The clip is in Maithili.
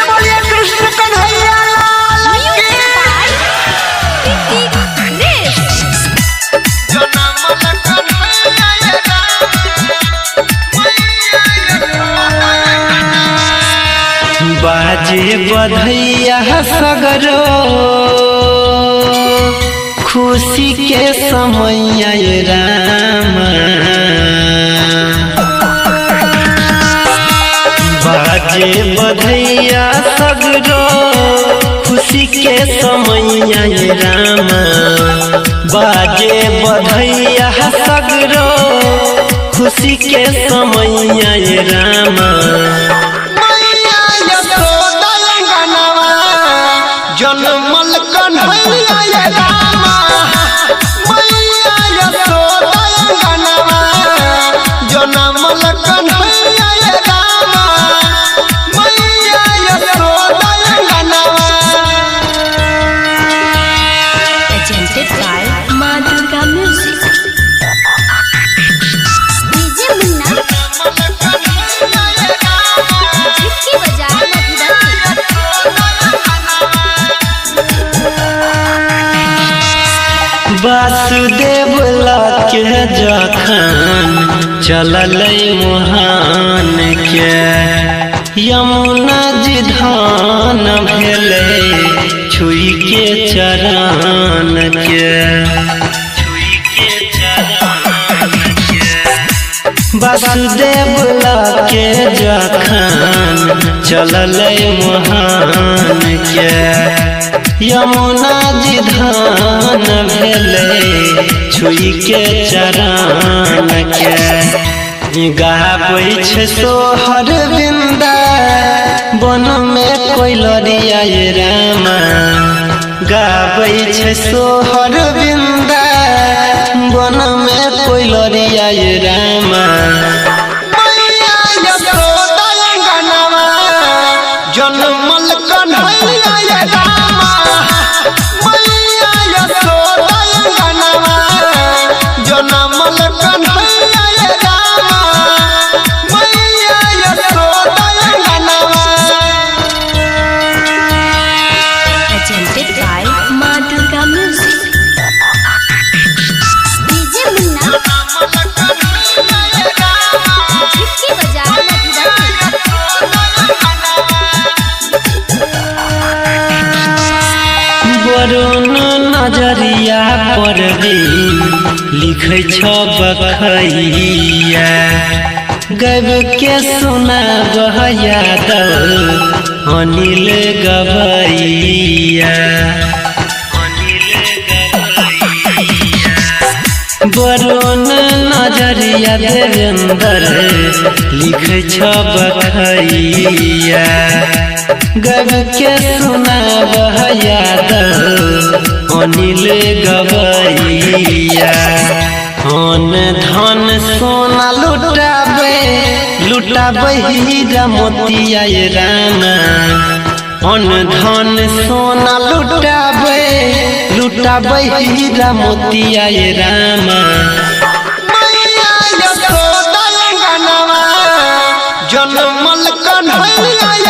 बोलिए कृष्ण कन्हैया लाल बाजे बधैया सगरो खुशी के समय राम। बाजे बधैया सगरो खुशी के समय राम। बाजे बधैया सगरो खुशी के समय राम। जनमल कन्हैया रामा, मैया यशोदा अंगनवा। जनमल कन्हैया रामा, मैया यशोदा अंगनवा। Presented by Ma Durga Music. DJ Munna जिसकी बजाय मधुबनी। वासुदेव लके जखन चलल मोहन के, यमुना जी धान भेलै छुई के चरण के। वासुदेव लके जखन चलल मोहन के, यमुना जी धान भेलै छुई के चरण के। गाबै छै सोहर बिंदा वन में कोइलरिया रामा। गाबै छै सोहर बिंदा वन में कोइलरिया रामा। मैया यशोदा अंगनवा, जनमल कन्हैया रामा, मैया यशोदा अंगनवा। जनमल कन्हैया रामा, मैया यशोदा अंगनवा। Presented by Ma Durga Music. DJ Munna जिसकी बजाय मधुबनी। वरुण नजरिया पर लिखै छ बखैया, गब के सुना यादव अनिल गवैया। वरुण नजरिया देवेंद्र लिखै छ बखैया, गब के सुना यादव अनिल गवैया। धन धन सोना लुटाबे लुटाबे हीरा मोतिया रामा। अन धन सोना लुटाबे लुटाबे हीरा मोतिया रामा। मैया यशोदा अंगनवा, जनमल कन्हैया